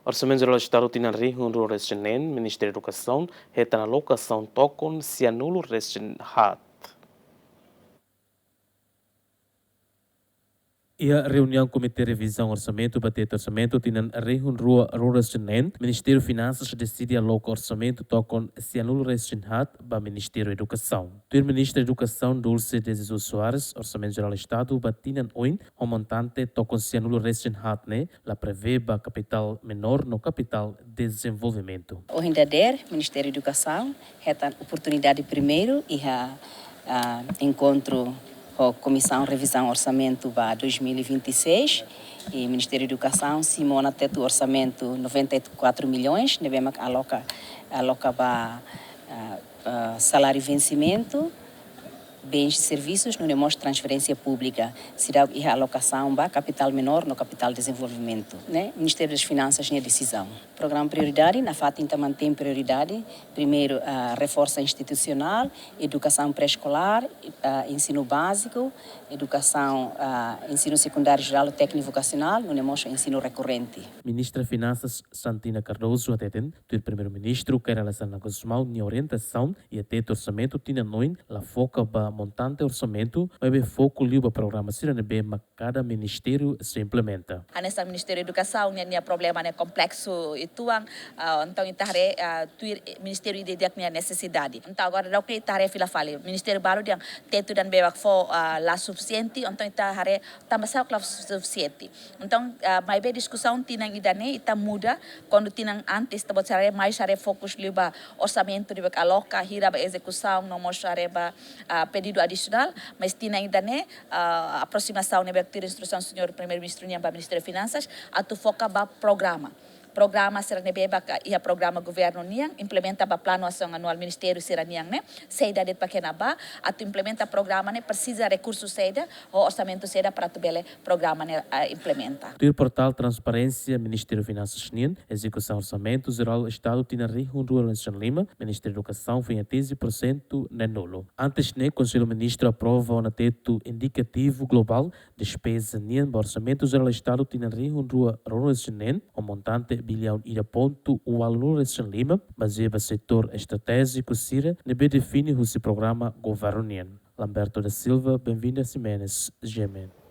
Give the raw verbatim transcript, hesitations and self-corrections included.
Orsamentu Jerál Estadu tinan rihun rua resin neen, Ministériu Edukasaun hetan alokasaun tokon sianulu resin haat. Iha reuniaun Komité Revizaun Orsamentu ba Tetu Orsamentu tinan rihun rua rua resin neen, Ministériu Finansas deside aloka orsamentu tokon sianulu resin haat ba Ministériu Edukasaun. Tuir Ministra Edukasaun Dulce de Jesus Soares, Orsamentu Jerál Estadu ba tinan oin ho montante tokon sianulu resin haat ne'e la prevee ba kapitál menór no kapitál dezenvolvimentu. Ohin dadeer, Ministériu Edukasaun hetan oportunidade primeiru iha, ah, enkontru ho Komisaun Revizaun Orsamentu ba dois mil e vinte e seis, i Ministériu Edukasaun simu ona tetu orsamentu noventa e quatro milhões, ne'ebé mak aloka, aloka ba, ah, ah, saláriu vensimentu, bens e servisus, nune'e mós transferénsia públika, seidauk iha alokasaun ba kapitál menór no kapitál dezenvolvimentu, ne'e Ministériu das Finansas nia desizaun. Programa prioridade, nafatin ita mantein prioridade, primeiru, ah, reforsa institusionál, edukasaun pré-eskolár, ah, ensinu báziku, edukasaun, ah, ensinu sekundáriu jerál, tékniku vokasionál, nune'e mós ensinu rekorrente. Ministra Finansas Santina Cardoso hateten, tuir Primeiru-Ministru Kay Rala Xanana Gusmão nia orientasaun, iha tetu orsamentu tinan oin la foka ba montante orsamentu, maibé foku liu ba programa sira ne'ebé mak kada ministériu sei implementa. Hanesan Ministériu Edukasaun nian, nia problema ne'e kompleksu uitoan, ah, entaun ita haree, ah, tuir, eh, ministériu ida-idak nia nesesidade. Entaun agora daudaun ne'e ita haree fila fali. Ministériu balu dehan tetu ida ne'ebé mak fó, ah, la sufisiente, entaun ita haree tanba sá la sufisiente. Entaun, ah, maibé diskusaun tinan ida-ne'e ita muda, kuandu tinan antes ita-boot sira haree, mais haree fokus liu ba orsamentu ne'ebé aloka, hira ba ezekusaun, no mós haree ba, ah, pedidu adisionál, mas tinan ida-ne'e, ah, aprosimasaun ne'ebé tuir instrusaun Señór Primeiru-Ministru nian ba Ministériu Finansas, atu foka ba programa. Programa sira ne'ebé mak iha programa governu nian, implementa ba planu asaun anuál ministériu sira-nian ne'e, saida de'it mak iha ne'ebá, atu implementa programa ne'e presiza rekursu saida, ho orsamentu saida para atu bele programa ne'e, ah, implementa. Tuir portál transparénsia Ministériu Finansas nian, ezekusaun Orsamentu Jerál Estadu tinan rihun rua resin lima, Ministériu Edukasaun foin atinje porsentu neenulu. Antes ne'e, Konsellu Ministru aprova ona tetu indikativu globál despeza nian ba Orsamentu Jerál Estadu tinan rihun rua rua resin neen, ho montante biliaun ida pontu ualunulu resin lima, bazeia ba setór estratéjiku sira ne'ebé define husi programa governu nian. Lamberto da Silva, Benvinda Ximenes, G M N.